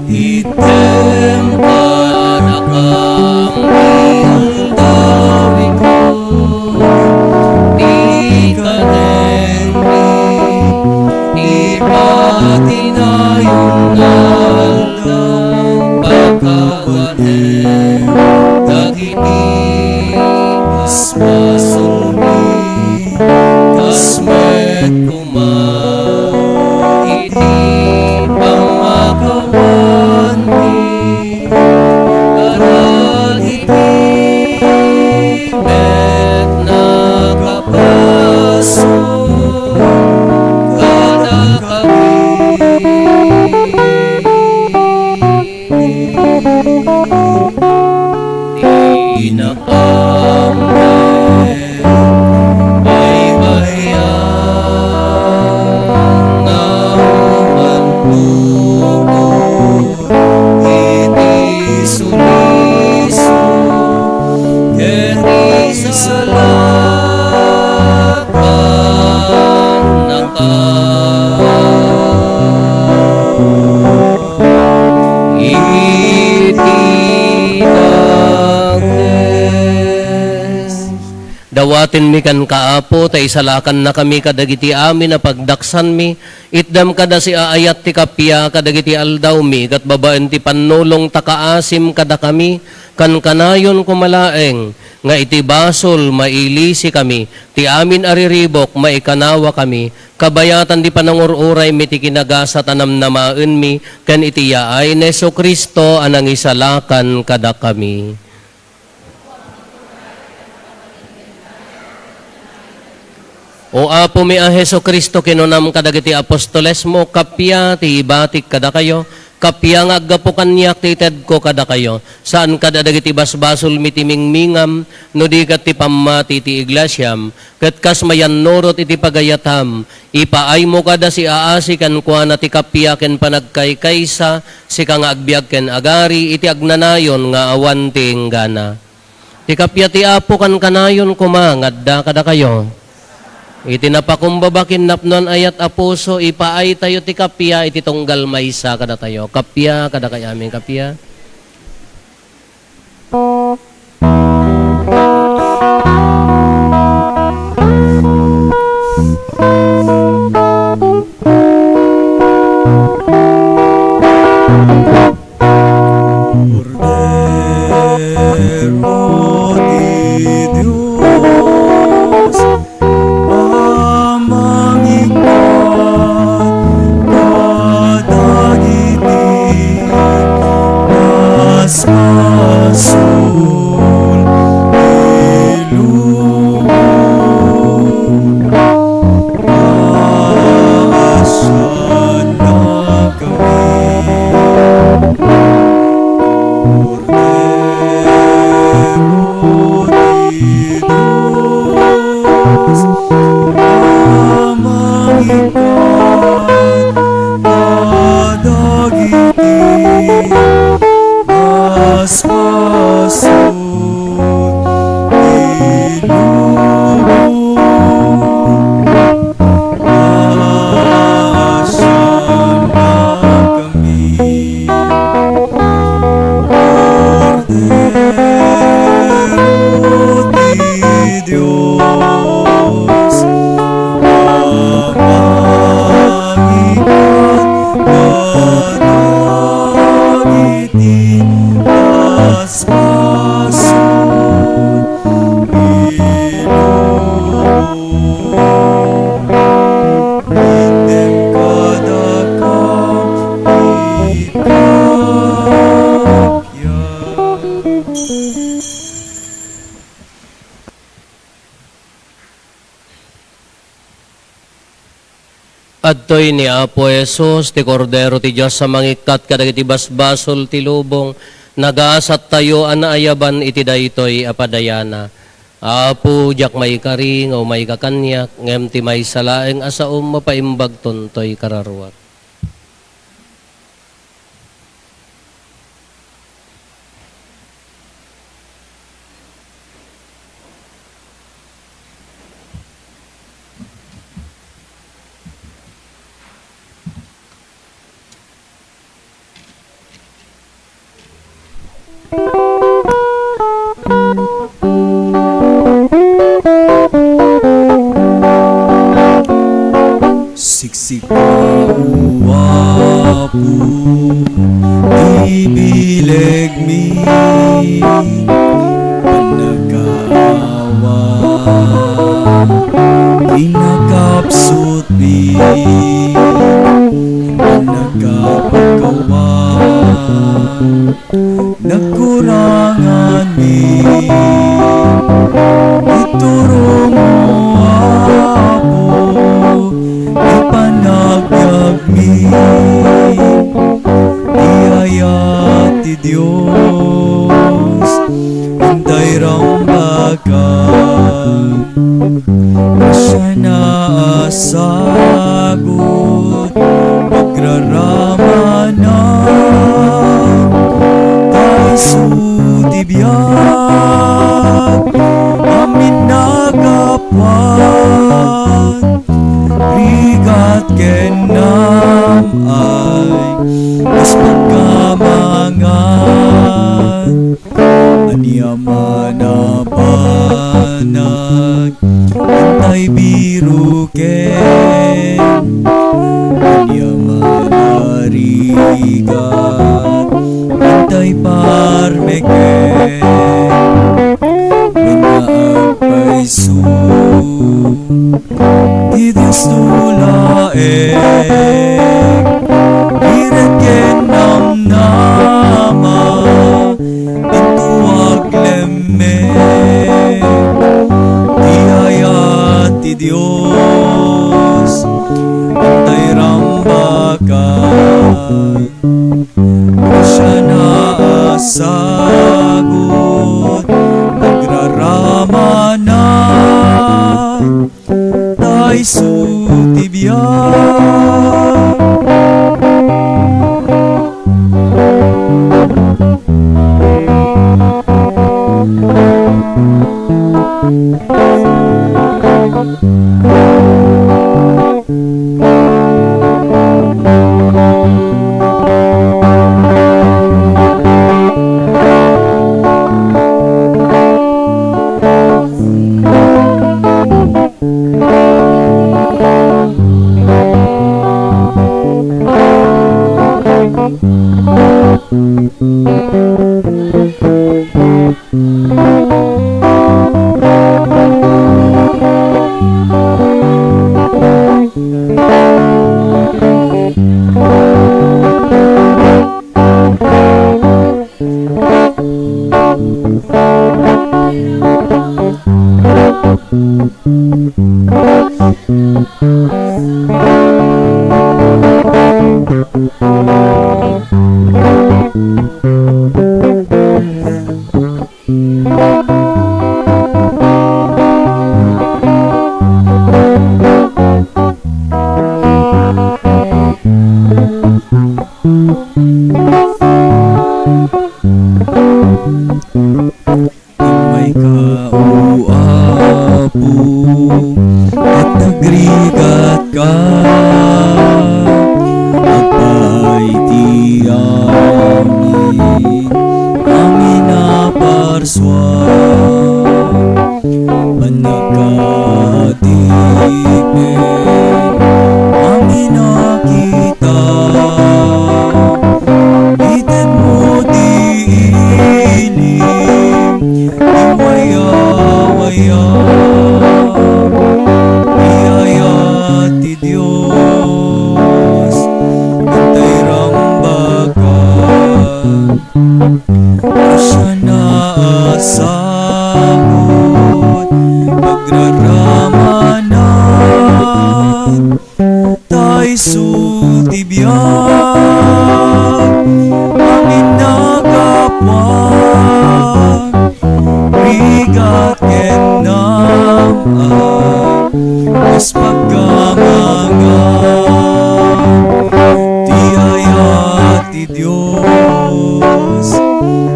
Item kadakam ti aldaw iko, ti kanenmi, ti patinayon nga aldaw, pakawanem dagiti basbasolmi, kas met koma iti pamakawanmi kadagiti met nakabasol kadakami. Inakam met, baybayang nga umantugor iti suliso ken isalakan naka iti dakes. Dawatenmi kenka, Apo, ta isalakannakami kadagiti amin a pagdaksanmi. Itdam kada siaayat ti kappia kadagiti aldawmi, ket babaen ti pannulong ta kaasim kadakami, kankanayon koma laeng nga iti basol, mailisikami, ti amin a riribuk, maikanawakami, kabayatan ti panangur-uraymi ti kinagasat a namnamaenmi, ken iti yaay ni Jesu-Cristo a nangisalakan kadakami. O Apomi a Jesu-Cristo, kinunam kadagiti apostolesmo, kappia ti ibatik kadakayo, kappia nga aggapu kaniak ti itedko kadakayo. Saan kad a dagiti basbasolmi ti mingmingam, no di ket ti pammati ti iglesiam, ket kas mayannurot iti pagayatam, ipaaymo kada siaasi kenkuana ti kappia ken panagkaykaysa, sika nga agbiag ken agari iti agnanayon nga awan ti inggana. Ti kappia ti Apo kankanayon koma nga adda kadakayo. Iti napakumbaba ken napnoan ayat a puso, ipaaytayo ti kappia iti tunggal maysa kadatayo. Kappia kadakayo amin, kappia. Kordero ti Dios a mangikkat kadagiti basbasol ti lubong. Paasiannakami, Kordero ti Dios, a mangikkat kadagiti basbasol. Dios, a mangikkat kadagiti basbasol ti lubong. Itdem kadakam ti kappia. Adtoy ni Apo Jesus, ti Kordero ti Dios a mangikkat kadagiti basbasol ti lubong. Nagasattayo a naayaban iti daytoy a padayana. Apo, diak maikari nga umayka kaniak, ngem ti maysa laeng a saom mapaimbagton toy kararuak. Siksikaon Dios, intay rambakan. Siana a sagut, pagraramanak, ta isu ti biag, amin a gapuan, rigat ken nam-ay, kas pagkamangan. Ania man a banag, intay biruken. Ania man a rigat, intay parmeken. Ania agpayso ti Dios no laeng, ired ken namnama, intoag lemme. Ti ayat ti Dios, intay rambakan. Siana a sagut, pagraramanak, ta isu ti biag. Imayka, O Apo, ket nagrigatka. Agpaay ti amin, amin a parsua. Bannagka a tipek, amin a kita. Itedmo ti ilim ti wayawaya. Ti ayat ti Dios, intay rambakan. Siana a sagut, pagraramanak, ta isu ti biag, amin a gapuan, rigat ken nam-ay, kas pagkamangan. Ti ayat ti Dios,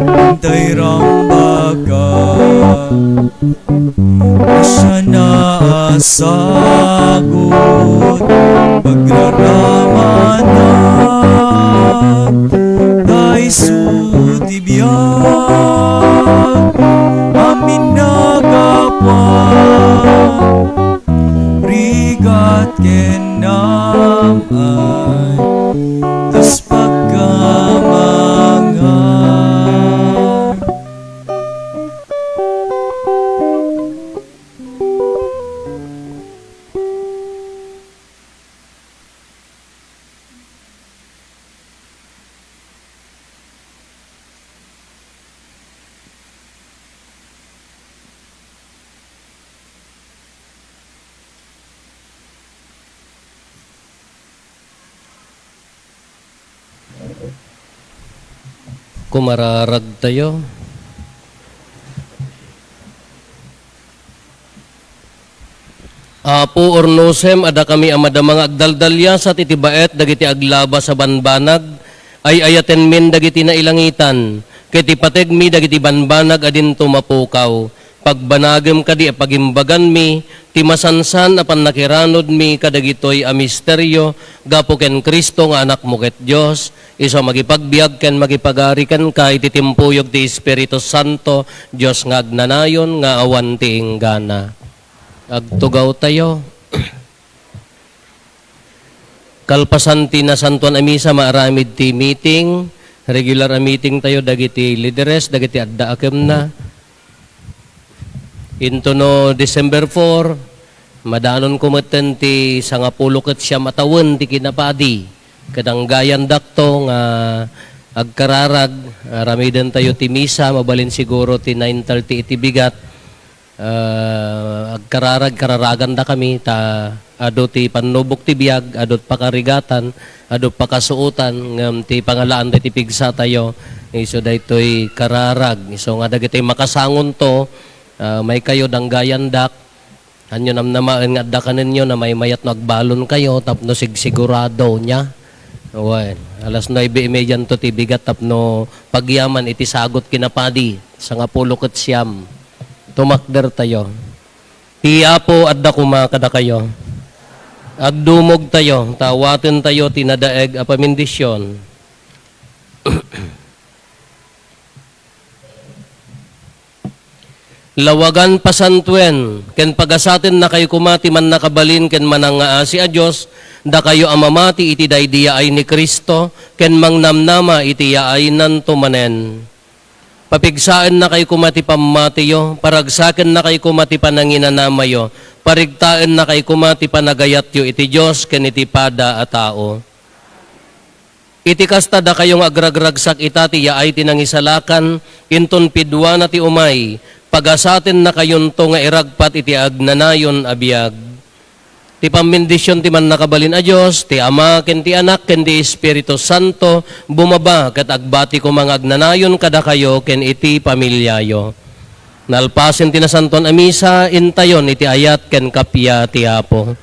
intay rambakan. Siana a sagut, pagraramanak, ta isu ti biag, amin a gapuan, rigat ken nam-ay, kas pagkamangan. Kumararagtayo. Apo, urnosem a dakami a madama nga agdaldalyasat iti baet dagiti aglabas a banbanag, ay-ayatenmin dagiti nailangitan, ket ipategmi dagiti banbanag a dinto mapukaw. Pagbanagem kadi a pagimbaganmi ti masansan a pannakiranudmi kadagitoy a misterio gapu ken Cristo nga Anakmo ket Dios, isu a mangipagbiag ken mangipagari kenka iti timpuyog ti Espiritu Santo, Dios nga agnanayon nga awan ti inggana. Agtugawtayo. Kalpasan ti nasantuan a misa, maaramid ti meeting, regular a meeting tayo dagiti leaders, dagiti adda a kemna. Intono December four, madanonko metten ti sangapulo ket siam a tawen ti kinapadi. Kadanggayan dakto nga agkararag, aramiden tayo ti misa, mabalin siguro ti nine thirty iti bigat. Ah, agkararag, kararagandakami, ta adu ti pannubok ti biag, adu ti pakarigatan, adu ti pakasuotan, ngem ti pangalaanda iti pigsatayo, isu daytoy kararag. Isu nga dagitoy makasangonto, ah, maykayo, danggayandak, anyo namnamaen nga adda kanenyo na maymayat no agbalonkayo tapno sigsigurado nia. Wen, alas nuebe y media to ti bigat tapno pagyaman iti sagut kinapadi, sangapulo ket siam. Tumakdertayo. Ti Apo adda koma kadakayo. Agdumogtayo, ta awatentayo ti nadaeg a pamendisyon. Lawagan, pasantuen, ken pagasatennakayo koma ti mannakabalin ken manangngaasi a Dios, dakayo a mamati iti daydi yaay ni Cristo, ken mangnamnama iti yaaynanto manen. Papigsaennakayo koma ti pammatiyo, paragsakennakayo koma ti pananginanamayo, parigtaennakayo koma ti panagayatyo iti Dios ken iti pada a tao. Iti kasta, dakayo nga agragragsak ita ti yaay ti nangisalakan, inton piduana ti umay, pagasatennakayonto nga iragpat iti agnanayon a biag. Ti pammendision ti Mannakabalin a Dios, ti Ama, ken ti Anak, ken ti Espiritu Santo, bumaba ket agbati koma nga agnanayon kadakayo ken iti familiayo. Nalpasen ti Nasantoan a Misa, intayon iti ayat ken kappia ti Apo.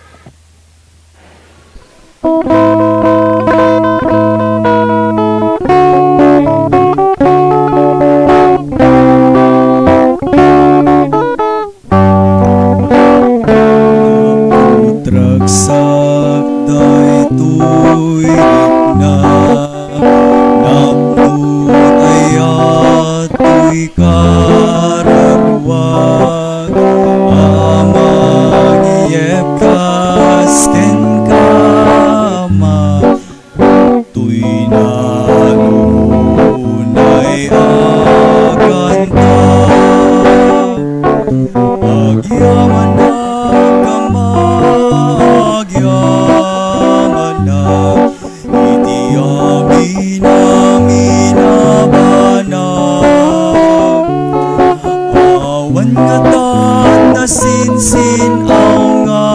Ragsak daytoy rikna, napnot aya toy kararua. Amangyebkas kenka, Ama, toy nanunay a kanta. Agyamanak, Ama, agyamanak. Iti amin a minabanag, awan ngatan nasinsin-aw nga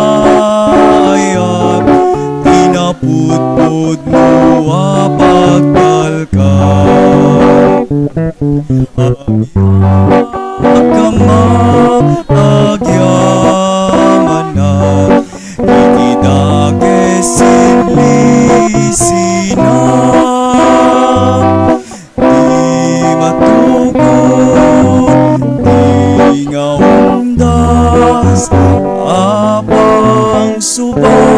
ayat ti napudpudno a pagtalkan. Agyamanak, Ama, agyamanak. Iti dakes sinlisina, di matukod, di nga umdas, apang suba.